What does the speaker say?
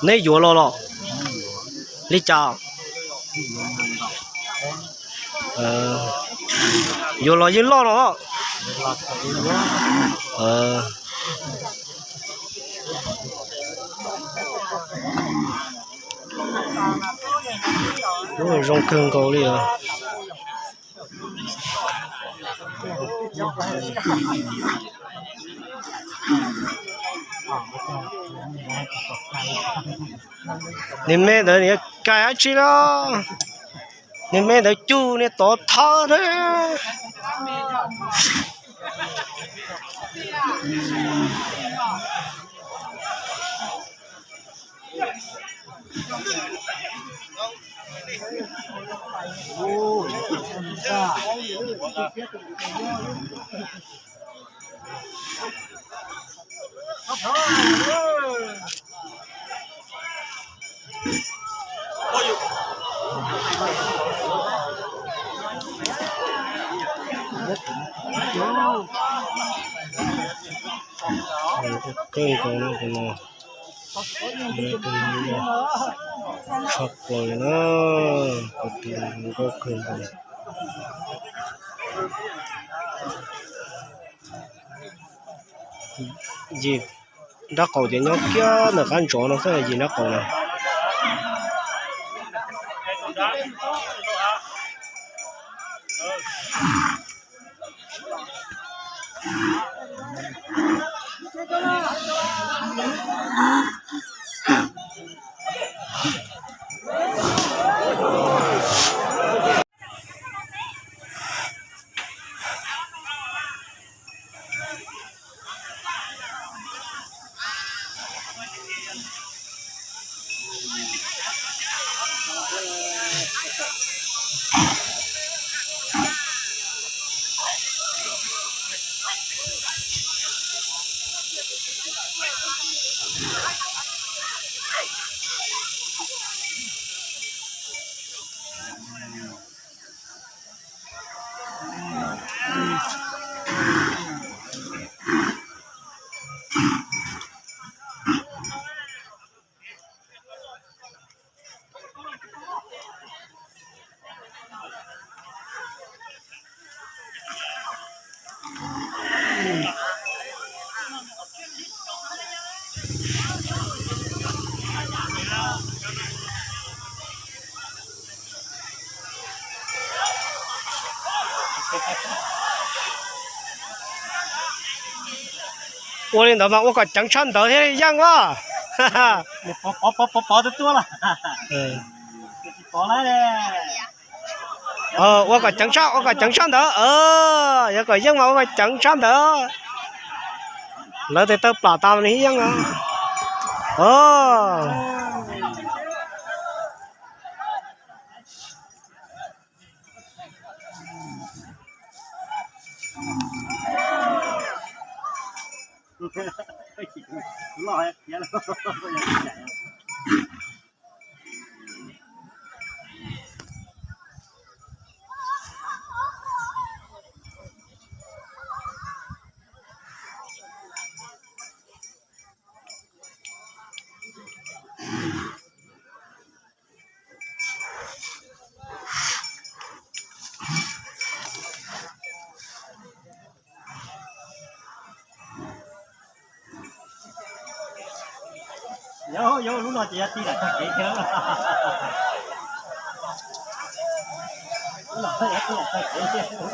Neb yuav los los? Li cas? Yuav los yeej loj los. Zoo kawg nkaus li os. Niag me ntawd niag kais dab tsi los? Niag me ntawd cug niag tod thawb thiab. Kawg nkaus no, tshaj plaws li na, kuv tus nkauj kawg nkaus. Yim nrab qaum ces nyob kiag ntawm qab ntsov no xwb, yim nrab qaum na. Ua li ntawd mas ua kom ceev tshaj ntawd thiaj yeej a. Ua kom ceev tshaj, ua kom ceev tshaj ntawd, yuav kom yeej mas ua kom ceev tshaj ntawd. Lawv tes taw plam tas mas nws thiaj yeej os. Yog, yog lub no ces yog tij laum tag kev thiab. Lub no yog tij laum tag kev thiab.